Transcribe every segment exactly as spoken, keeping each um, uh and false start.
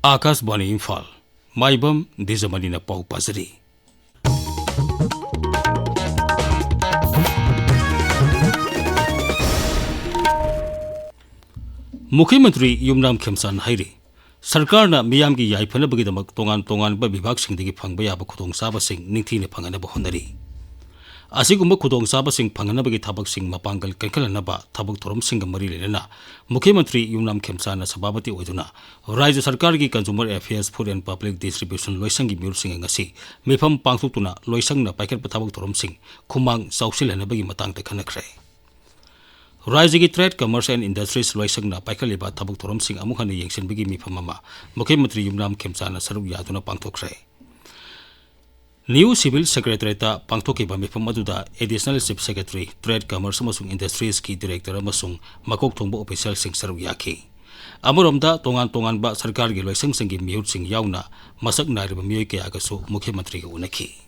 ꯑꯥꯀꯥꯁꯕꯥꯅꯤ ꯏꯝꯐꯥꯜ, ꯃꯥꯏꯕꯝ ꯗꯤꯖꯃꯅꯤꯅ ꯄꯥꯎ ꯄꯥꯖꯔꯤ꯫ ꯃꯨꯈ꯭ꯌ ꯃꯟꯇ꯭ꯔꯤ ꯌꯨꯝꯅꯥꯝ ꯈꯦꯝꯆꯥꯟ ꯍꯥꯏꯔꯤ, ꯁꯔꯀꯥꯔꯅ ꯃꯤꯌꯥꯝꯒꯤ ꯌꯥꯏꯐꯅꯕꯒꯤꯗꯃꯛ ꯇꯣꯉꯥꯟ ꯇꯣꯉꯥꯟꯕ ꯕꯤꯚꯥꯒꯁꯤꯡꯗꯒꯤ ꯐꯪꯕ ꯌꯥꯕ ꯈꯨꯗꯣꯡꯆꯥꯕꯁꯤꯡ ꯅꯤꯡꯊꯤꯅ ꯐꯪꯍꯟꯅꯕ ꯍꯣꯠꯅꯔꯤ꯫ ꯑꯁꯤꯒꯨꯝꯕ ꯈꯨꯗꯣꯡꯆꯥꯕꯁꯤꯡ ꯐꯪꯍꯟꯅꯕꯒꯤ ꯊꯕꯛꯁꯤꯡ ꯃꯄꯥꯡꯒꯜ ꯀꯟꯈꯠꯍꯟꯅꯕ ꯊꯕꯛ ꯊꯧꯔꯝꯁꯤꯡꯒ ꯃꯔꯤ ꯂꯩꯅꯅ ꯃꯨꯈ꯭ꯌ ꯃꯟꯇ꯭ꯔꯤ ꯌꯨꯝꯅꯥꯝ ꯈꯦꯝꯆꯥꯟꯅ ꯁꯚꯥꯄꯇꯤ ꯑꯣꯏꯗꯨꯅ ꯔꯥꯖ꯭ꯌ ꯁꯔꯀꯥꯔꯒꯤ Consumer Affairs, Food and Public Distribution ꯂꯣꯏꯁꯪꯒꯤ ꯃꯤꯍꯨꯠꯁꯤꯡꯒ ꯉꯁꯤ ꯃꯤꯐꯝ ꯄꯥꯡꯊꯣꯛꯇꯨꯅ ꯂꯣꯏꯁꯪꯅ ꯄꯥꯏꯈꯠꯄ ꯊꯕꯛ ꯊꯧꯔꯝꯁꯤꯡ ꯈꯨꯃꯥꯡ ꯆꯥꯎꯁꯤꯜꯍꯟꯅꯕꯒꯤ ꯃꯇꯥꯡꯗ ꯈꯟꯅꯈ꯭ꯔꯦ꯫ ꯔꯥꯖ꯭ꯌꯒꯤ Trade, Commerce and Industries ꯂꯣꯏꯁꯪꯅ ꯄꯥꯏꯈꯠꯂꯤꯕ ꯊꯕꯛ ꯊꯧꯔꯝꯁꯤꯡ ꯑꯃꯨꯛ ꯍꯟꯅ ꯌꯦꯡꯁꯤꯟꯕꯒꯤ ꯃꯤꯐꯝ ꯑꯃ ꯃꯨꯈ꯭ꯌ ꯃꯟꯇ꯭ꯔꯤ ꯌꯨꯝꯅꯥꯝ ꯈꯦꯝꯆꯥꯟꯅ ꯁꯔꯨꯛ ꯌꯥꯗꯨꯅ ꯄꯥꯡꯊꯣꯛꯈ꯭ꯔꯦ꯫ New Civil Secretariatꯇ ꯄꯥꯡꯊꯣꯛꯈꯤꯕ ꯃꯤꯐꯝ ꯑꯗꯨꯗ Additional Chief Secretary, Trade, Commerce ꯑꯃꯁꯨꯡ Industriesꯀꯤ Director ꯑꯃꯁꯨꯡ ꯃꯀꯣꯛ ꯊꯣꯡꯕ officialꯁꯤꯡ ꯁꯔꯨꯛ ꯌꯥꯈꯤ꯫ ꯑꯃꯔꯣꯝꯗ, ꯇꯣꯉꯥꯟ ꯇꯣꯉꯥꯟꯕ ꯁꯔꯀꯥꯔꯒꯤ ꯂꯣꯏꯁꯪꯁꯤꯡꯒꯤ ꯃꯤꯍꯨꯠꯁꯤꯡ ꯌꯥꯎꯅ ꯃꯁꯛ ꯅꯥꯏꯔꯕ ꯃꯤꯑꯣꯏ ꯀꯌꯥꯒꯁꯨ ꯃꯨꯈ꯭ꯌ ꯃꯟꯇ꯭ꯔꯤꯒ ꯎꯅꯈꯤ꯫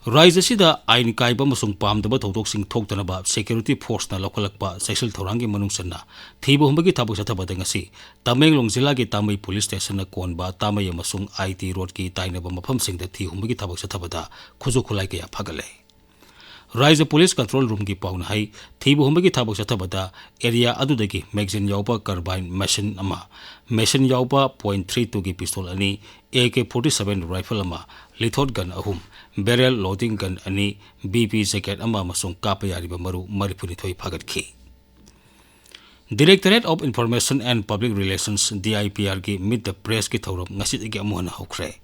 ꯔꯥꯖ꯭ꯌ ꯑꯁꯤꯗ ꯑꯥꯏꯟ ꯀꯥꯏꯕ ꯑꯃꯁꯨꯡ ꯄꯥꯝꯗꯕ ꯊꯧꯗꯣꯛꯁꯤꯡ ꯊꯣꯛꯇꯅꯕ security forceꯅ ꯂꯧꯈꯠꯂꯛꯄ ꯆꯦꯛꯁꯤꯜ ꯊꯧꯔꯥꯡꯒꯤ ꯃꯅꯨꯡ ꯆꯟꯅ ꯊꯤꯕ ꯍꯨꯝꯕꯒꯤ ꯊꯕꯛ ꯆꯠꯊꯕꯗ ꯉꯁꯤ ꯇꯃꯦꯡꯂꯣꯡ ꯖꯤꯂꯥꯒꯤ ꯇꯥꯃꯩ police stationꯅ ꯀꯣꯟꯕ ꯇꯥꯃꯩ ꯑꯃꯁꯨꯡ I T roadꯀꯤ ꯇꯥꯏꯅꯕ ꯃꯐꯝꯁꯤꯡꯗ ꯊꯤ ꯍꯨꯝꯕꯒꯤ ꯊꯕꯛ ꯆꯠꯊꯕꯗ ꯈꯨꯠꯁꯨ ꯈꯨꯠꯂꯥꯏ ꯀꯌꯥ ꯐꯥꯒꯠꯂꯦ꯫ ꯔꯥꯖ꯭ꯌ police control roomꯒꯤ ꯄꯥꯎꯅ ꯍꯥꯏ, ꯊꯤꯕ ꯍꯨꯝꯕꯒꯤ ꯊꯕꯛ ꯆꯠꯊꯕꯗ area ꯑꯗꯨꯗꯒꯤ magazine ꯌꯥꯎꯕ carbine machine ꯑꯃ, machine ꯌꯥꯎꯕ point three twoꯒꯤ pistol ꯑꯅꯤ, A K forty seven rifle ꯑꯃ, lithoth gun ꯑꯍꯨꯝ, barrel loading gun ꯑꯅꯤ, B P jacket ꯑꯃ ꯑꯃꯁꯨꯡ ꯀꯥꯞꯄ ꯌꯥꯔꯤꯕ ꯃꯔꯨ ꯃꯔꯤꯐꯨꯅꯤꯊꯣꯏ ꯐꯥꯒꯠꯈꯤ꯫ Directorate of Information and Public Relations, D I P Rꯒꯤ Meet the Pressꯀꯤ ꯊꯧꯔꯝ ꯉꯁꯤꯗꯒꯤ ꯑꯃꯨꯛ ꯍꯟꯅ ꯍꯧꯈ꯭ꯔꯦ꯫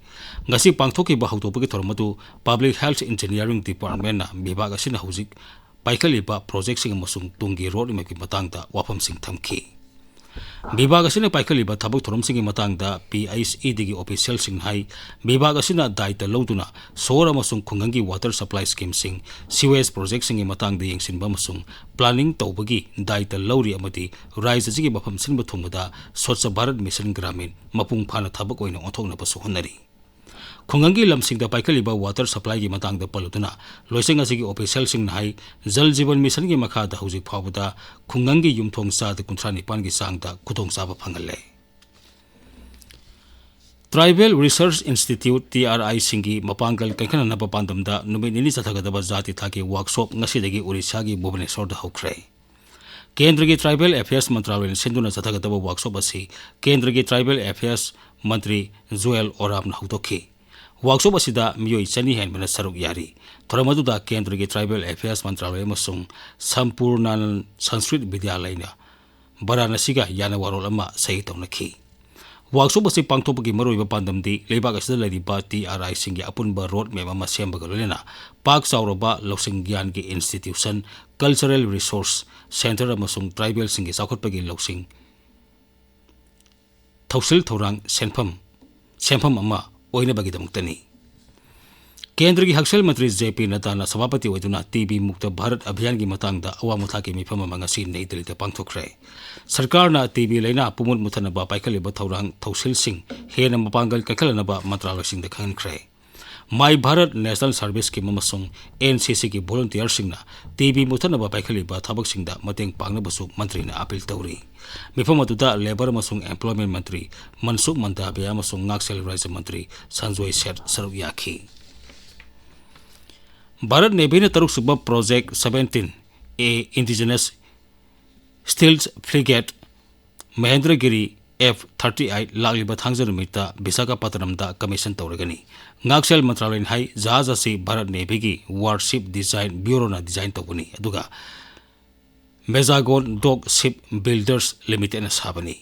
ꯉꯁꯤ ꯄꯥꯡꯊꯣꯛꯈꯤꯕ ꯍꯧꯗꯣꯛꯄꯒꯤ ꯊꯧꯔꯝ ꯑꯗꯨ Public Health Engineering Departmentꯅ ꯕꯤꯚꯥꯒ ꯑꯁꯤꯅ ꯍꯧꯖꯤꯛ ꯄꯥꯏꯈꯠꯂꯤꯕ projectꯁꯤꯡ ꯑꯃꯁꯨꯡ ꯇꯨꯡꯒꯤ road mapꯀꯤ ꯃꯇꯥꯡꯗ ꯋꯥꯐꯝꯁꯤꯡ ꯊꯝꯈꯤ꯫ ꯕꯤꯚꯥꯒ ꯑꯁꯤꯅ ꯄꯥꯏꯈꯠꯂꯤꯕ ꯊꯕꯛ ꯊꯧꯔꯝꯁꯤꯡꯒꯤ ꯃꯇꯥꯡꯗ P H Edꯒꯤ officialꯁꯤꯡꯅ ꯍꯥꯏ, ꯕꯤꯚꯥꯒ ꯑꯁꯤꯅ ꯗꯥꯏꯇ ꯂꯧꯗꯨꯅ ꯁꯣꯍꯔ ꯑꯃꯁꯨꯡ ꯈꯨꯡꯒꯪꯒꯤ water supply schemeꯁꯤꯡ, sewage projectꯁꯤꯡꯒꯤ ꯃꯇꯥꯡꯗ ꯌꯦꯡꯁꯤꯟꯕ ꯑꯃꯁꯨꯡ planning ꯇꯧꯕꯒꯤ ꯗꯥꯏꯇ ꯂꯧꯔꯤ ꯑꯃꯗꯤ ꯔꯥꯖ꯭ꯌ ꯑꯁꯤꯒꯤ ꯃꯐꯝ ꯁꯤꯟꯕ ꯊꯨꯡꯕꯗ Swachh Bharat Mission Gramin ꯃꯄꯨꯡ ꯐꯥꯅ ꯊꯕꯛ ꯑꯣꯏꯅ ꯑꯣꯟꯊꯣꯛꯅꯕꯁꯨ ꯍꯣꯠꯅꯔꯤ꯫ ꯈꯨꯡꯒꯪꯒꯤ ꯂꯝꯁꯤꯡꯗ ꯄꯥꯏꯈꯠꯂꯤꯕ water supplyꯒꯤ ꯃꯇꯥꯡꯗ ꯄꯜꯂꯨꯗꯨꯅ ꯂꯣꯏꯁꯪ ꯑꯁꯤꯒꯤ officialꯁꯤꯡꯅ ꯍꯥꯏ, Jal Jeevan Missionꯒꯤ ꯃꯈꯥꯗ ꯍꯧꯖꯤꯛ ꯐꯥꯎꯕꯗ ꯈꯨꯡꯒꯪꯒꯤ ꯌꯨꯝꯊꯣꯡ ꯆꯥꯗ ꯀꯨꯟꯊ꯭ꯔꯥ ꯅꯤꯄꯥꯟꯒꯤ ꯆꯥꯡꯗ ꯈꯨꯗꯣꯡꯆꯥꯕ ꯐꯪꯍꯜꯂꯦ꯫ Tribal Research Institute, T R ꯑꯥꯏꯁꯤꯡꯒꯤ ꯃꯄꯥꯡꯒꯜ ꯀꯟꯈꯠꯅꯅꯕ ꯄꯥꯟꯗꯝꯗ ꯅꯨꯃꯤꯠ ꯅꯤꯅꯤ ꯆꯠꯊꯒꯗꯕ ꯖꯥꯇꯤ ꯊꯥꯛꯀꯤ ꯋꯥꯔꯛꯁꯣꯞ ꯉꯁꯤꯗꯒꯤ ꯑꯣꯔꯤꯁꯥꯒꯤ ꯚꯨꯕꯅꯦꯁꯣꯔꯗ ꯍꯧꯈ꯭ꯔꯦ꯫ ꯀꯦꯟꯗ꯭ꯔꯒꯤ ꯇ꯭ꯔꯥꯏꯕꯦꯜ ꯑꯦꯐꯤꯌꯔꯁ ꯃꯟꯇ꯭ꯔꯥꯂꯣꯏꯅ ꯁꯤꯟꯗꯨꯅ ꯆꯠꯊꯒꯗꯕ ꯋꯥꯔꯛꯁꯣꯞ ꯑꯁꯤ ꯀꯦꯟꯗ꯭ꯔꯒꯤ ꯇ꯭ꯔꯥꯏꯕꯦꯜ ꯑꯦꯐꯤꯌꯔꯁ ꯃꯟꯇ꯭ꯔꯤ ꯖꯨꯑꯦꯜ ꯑꯣꯔꯥꯝꯅ ꯍꯧꯗꯣꯛꯈꯤ꯫ ꯋꯥꯔꯛꯁꯣꯞ ꯑꯁꯤꯗ ꯃꯤꯑꯣꯏ ꯆꯅꯤ ꯍꯦꯟꯕꯅ ꯁꯔꯨꯛ ꯌꯥꯔꯤ꯫ ꯊꯧꯔꯝ ꯑꯗꯨꯗ ꯀꯦꯟꯗ꯭ꯔꯒꯤ ꯇ꯭ꯔꯥꯏꯕꯦꯜ ꯑꯦꯐꯤꯌꯔꯁ ꯃꯟꯇ꯭ꯔꯥꯂꯣꯏ ꯑꯃꯁꯨꯡ ꯁꯝꯄꯨꯔꯅꯥꯅꯟ ꯁꯪꯁꯀ꯭ꯔꯤꯠ ꯕꯤꯗ꯭ꯌꯥꯂꯌꯅ ꯕꯔꯥꯅꯁꯤꯒ ꯌꯥꯅ ꯋꯥꯔꯣꯜ ꯑꯃ ꯁꯍꯤ ꯇꯧꯅꯈꯤ꯫ ꯋꯥꯔꯛꯁꯣꯞ ꯑꯁꯤ ꯄꯥꯡꯊꯣꯛꯄꯒꯤ ꯃꯔꯨꯑꯣꯏꯕ ꯄꯥꯟꯗꯝꯗꯤ ꯂꯩꯕꯥꯛ ꯑꯁꯤꯗ ꯂꯩꯔꯤꯕ ꯇꯤ ꯑꯥꯔ ꯑꯥꯏꯁꯤꯡꯒꯤ ꯑꯄꯨꯟꯕ ꯔꯣꯗ ꯃꯦꯞ ꯑꯃ ꯁꯦꯝꯕꯒ ꯂꯣꯏꯅꯅ ꯄꯥꯛ ꯆꯥꯎꯔꯕ ꯂꯧꯁꯤꯡ ꯒ꯭ꯌꯥꯟꯒꯤ ꯏꯟꯁꯇꯤꯇ꯭ꯌꯨꯁꯟ, ꯀꯜꯆꯔꯦꯜ ꯔꯤꯁꯣꯔꯁ ꯁꯦꯟꯇꯔ ꯑꯃꯁꯨꯡ ꯇ꯭ꯔꯥꯏꯕꯦꯜꯁꯤꯡꯒꯤ ꯆꯥꯎꯈꯠꯄꯒꯤ ꯂꯧꯁꯤꯡ ꯊꯧꯁꯤꯜ ꯊꯧꯔꯥꯡ ꯁꯦꯟꯐꯝ, ꯁꯦꯟꯐꯝ ꯑꯃ ꯑꯣꯏꯅꯕꯒꯤꯗꯃꯛꯇꯅꯤ꯫ ꯀꯦꯟꯗ꯭ꯔꯒꯤ ꯍꯛꯁꯦꯜ ꯃꯟꯇ꯭ꯔꯤ ꯖꯦ ꯄꯤ ꯅꯗꯥꯅ ꯁꯚꯥꯄꯇꯤ ꯑꯣꯏꯗꯨꯅ ꯇꯤ ꯕꯤ ꯃꯨꯛꯇ ꯚꯥꯔꯠ ꯑꯚꯤꯌꯥꯟꯒꯤ ꯃꯇꯥꯡꯗ ꯑꯋꯥꯡꯕ ꯊꯥꯛꯀꯤ ꯃꯤꯐꯝ ꯑꯃ ꯉꯁꯤ ꯅꯩ ꯗꯤꯜꯂꯤꯗ ꯄꯥꯡꯊꯣꯛꯈ꯭ꯔꯦ꯫ ꯁꯔꯀꯥꯔꯅ ꯇꯤ ꯕꯤ ꯂꯥꯏꯅꯥ ꯄꯨꯝꯃꯨꯠ ꯃꯨꯠꯊꯠꯅꯕ ꯄꯥꯏꯈꯠꯂꯤꯕ ꯊꯧꯔꯥꯡ ꯊꯧꯁꯤꯜꯁꯤꯡ ꯍꯦꯟꯅ ꯃꯄꯥꯡꯒꯜ ꯀꯟꯈꯠꯍꯟꯅꯕ ꯃꯟꯇ꯭ꯔꯥꯂꯣꯏꯁꯤꯡꯗ ꯈꯪꯍꯟꯈ꯭ꯔꯦ꯫ ꯃꯥꯏ ꯚꯥꯔꯠ ꯅꯦꯁꯅꯦꯜ ꯁꯔꯚꯤꯁ ꯁ꯭ꯀꯤꯝ ꯑꯃꯁꯨꯡ ꯑꯦꯟ ꯁꯤ ꯁꯤꯒꯤ ꯚꯣꯂꯨꯟꯇꯤꯌꯔꯁꯤꯡꯅ ꯇꯤ ꯕꯤ ꯃꯨꯠꯊꯠꯅꯕ ꯄꯥꯏꯈꯠꯂꯤꯕ ꯊꯕꯛꯁꯤꯡꯗ ꯃꯇꯦꯡ ꯄꯥꯡꯅꯕꯁꯨ ꯃꯟꯇ꯭ꯔꯤꯅ ꯑꯥꯄꯤꯜ ꯇꯧꯔꯤ꯫ ꯃꯤꯐꯝ ꯑꯗꯨꯗ ꯂꯦꯕꯔ ꯑꯃꯁꯨꯡ ꯑꯦꯝꯄ꯭ꯂꯣꯏꯃꯦꯟ ꯃꯟꯇ꯭ꯔꯤ ꯃꯟꯁꯨꯈ ꯃꯟꯗꯥꯚꯤꯌꯥ ꯑꯃꯁꯨꯡ ꯉꯥꯛꯁꯦꯜ ꯔꯥꯖ꯭ꯌ ꯃꯟꯇ꯭ꯔꯤ ꯁꯟꯖꯣꯏ ꯁꯦꯊ ꯁꯔꯨꯛ ꯌꯥꯈꯤ꯫ ꯚꯥꯔꯠ ꯅꯦꯚꯤꯅ ꯇꯔꯨꯛꯁꯨꯕ ꯄ꯭ꯔꯣꯖꯦꯛ ꯁꯚꯦꯟꯇꯤꯟ ꯑꯦ ꯏꯟꯗꯤꯖꯤꯅꯁ ꯁ꯭ꯇꯤꯜꯊ ꯐ꯭ꯔꯤꯒꯦꯠ ꯃꯍꯦꯟꯗ꯭ꯔꯒꯤꯔꯤ ꯑꯦꯐ ꯊꯥꯔꯇꯤ ꯑꯩꯠ ꯂꯥꯛꯂꯤꯕ ꯊꯥꯡꯖ ꯅꯨꯃꯤꯠꯇ ꯕꯤꯁꯥꯈꯥꯄꯠꯇꯅꯝꯗ ꯀꯃꯤꯁꯟ ꯇꯧꯔꯒꯅꯤ꯫ ꯉꯥꯛꯁꯦꯜ ꯃꯟꯇ꯭ꯔꯥꯂꯣꯏꯅ ꯍꯥꯏ, ꯖꯍꯥꯖ ꯑꯁꯤ ꯚꯥꯔꯠ ꯅꯦꯚꯤꯒꯤ ꯋꯥꯔꯁꯤꯞ ꯗꯤꯖꯥꯏꯟ ꯕ꯭ꯌꯨꯔꯣꯅ ꯗꯤꯖꯥꯏꯟ ꯇꯧꯕꯅꯤ, ꯑꯗꯨꯒ ꯃꯦꯖꯥꯒꯣꯟ ꯗꯣꯛ ꯁꯤꯞ ꯕꯤꯜꯗꯔꯁ ꯂꯤꯃꯤꯇꯦꯗꯅ ꯁꯥꯕꯅꯤ꯫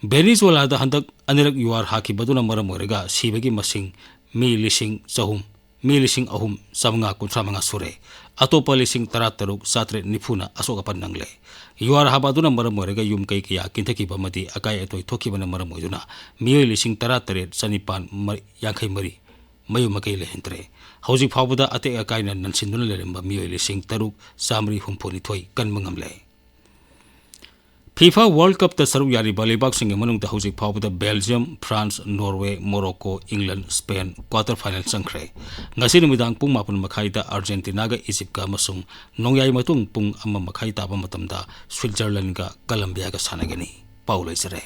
ꯚꯦꯅꯤꯖꯨꯋꯦꯂꯥꯗ ꯍꯟꯗꯛ ꯑꯅꯤꯔꯛ ꯌꯨꯍꯥꯔ ꯍꯥꯈꯤꯕꯗꯨꯅ ꯃꯔꯝ ꯑꯣꯏꯔꯒ ꯁꯤꯕꯒꯤ ꯃꯁꯤꯡ ꯃꯤ ꯂꯤꯁꯤꯡ ꯆꯍꯨꯝ, ꯃꯤ ꯂꯤꯁꯤꯡ ꯑꯍꯨꯝ ꯆꯥꯃꯉꯥ ꯀꯨꯟꯊ꯭ꯔꯥ ꯃꯉꯥ ꯁꯨꯔꯦ꯫ ꯑꯇꯣꯞꯄ ꯂꯤꯁꯤꯡ ꯇꯔꯥ ꯇꯔꯨꯛ ꯆꯥꯇ꯭ꯔꯦꯠ ꯅꯤꯐꯨꯅ ꯑꯁꯣꯛ ꯑꯄꯟ ꯅꯪꯂꯦ꯫ ꯌꯨꯍꯥꯔ ꯍꯥꯕ ꯑꯗꯨꯅ ꯃꯔꯝ ꯑꯣꯏꯔꯒ ꯌꯨꯝ ꯀꯩ ꯀꯌꯥ ꯀꯤꯟꯊꯈꯤꯕ ꯑꯃꯗꯤ ꯑꯀꯥꯏ ꯑꯇꯣꯏ ꯊꯣꯛꯈꯤꯕꯅ ꯃꯔꯝ ꯑꯣꯏꯗꯨꯅ ꯃꯤꯑꯣꯏ ꯂꯤꯁꯤꯡ ꯇꯔꯥ ꯇꯔꯦꯠ ꯆꯅꯤꯄꯥꯟ ꯌꯥꯡꯈꯩ ꯃꯔꯤ ꯃꯌꯨꯝ ꯃꯀꯩ ꯂꯩꯍꯟꯗ꯭ꯔꯦ꯫ ꯍꯧꯖꯤꯛ ꯐꯥꯎꯕꯗ ꯑꯇꯦꯛ ꯑꯀꯥꯏꯅ ꯅꯟꯁꯤꯟꯗꯨꯅ ꯂꯩꯔꯝꯕ ꯃꯤꯑꯣꯏ ꯂꯤꯁꯤꯡ ꯇꯔꯨꯛ ꯆꯥꯃꯔꯤ ꯍꯨꯝꯐꯨ ꯅꯤꯊꯣꯏ ꯀꯟꯕ ꯉꯝꯂꯦ꯫ ꯐꯤꯐꯥ ꯋꯥꯔꯜ ꯀꯞꯇ ꯁꯔꯨꯛ ꯌꯥꯔꯤꯕ ꯂꯩꯕꯥꯛꯁꯤꯡꯒꯤ ꯃꯅꯨꯡꯗ ꯍꯧꯖꯤꯛ ꯐꯥꯎꯕꯗ ꯕꯦꯜꯖꯤꯌꯝ, ꯐ꯭ꯔꯥꯟꯁ, ꯅꯣꯔꯋꯦ, ꯃꯣꯔꯣꯀꯣ, ꯏꯪꯂꯦꯟ, ꯁ꯭ꯄꯦꯟ ꯀ꯭ꯋꯥꯇꯔ ꯐꯥꯏꯅꯦꯜ ꯆꯪꯈ꯭ꯔꯦ꯫ ꯉꯁꯤ ꯅꯨꯃꯤꯗꯥꯡ ꯄꯨꯡ ꯃꯥꯄꯟ ꯃꯈꯥꯏꯗ ꯑꯥꯔꯖꯦꯟꯇꯤꯅꯥꯒ ꯏꯖꯤꯞꯀ ꯑꯃꯁꯨꯡ ꯅꯣꯡꯌꯥꯏ ꯃꯇꯨꯡ ꯄꯨꯡ ꯑꯃ ꯃꯈꯥꯏ ꯇꯥꯕ ꯃꯇꯝꯗ ꯁ꯭ꯋꯤꯠꯖꯔꯂꯦꯟꯒ ꯀꯂꯝꯕꯤꯌꯥꯒ ꯁꯥꯟꯅꯒꯅꯤ꯫ ꯄꯥꯎ ꯂꯣꯏꯖꯔꯦ꯫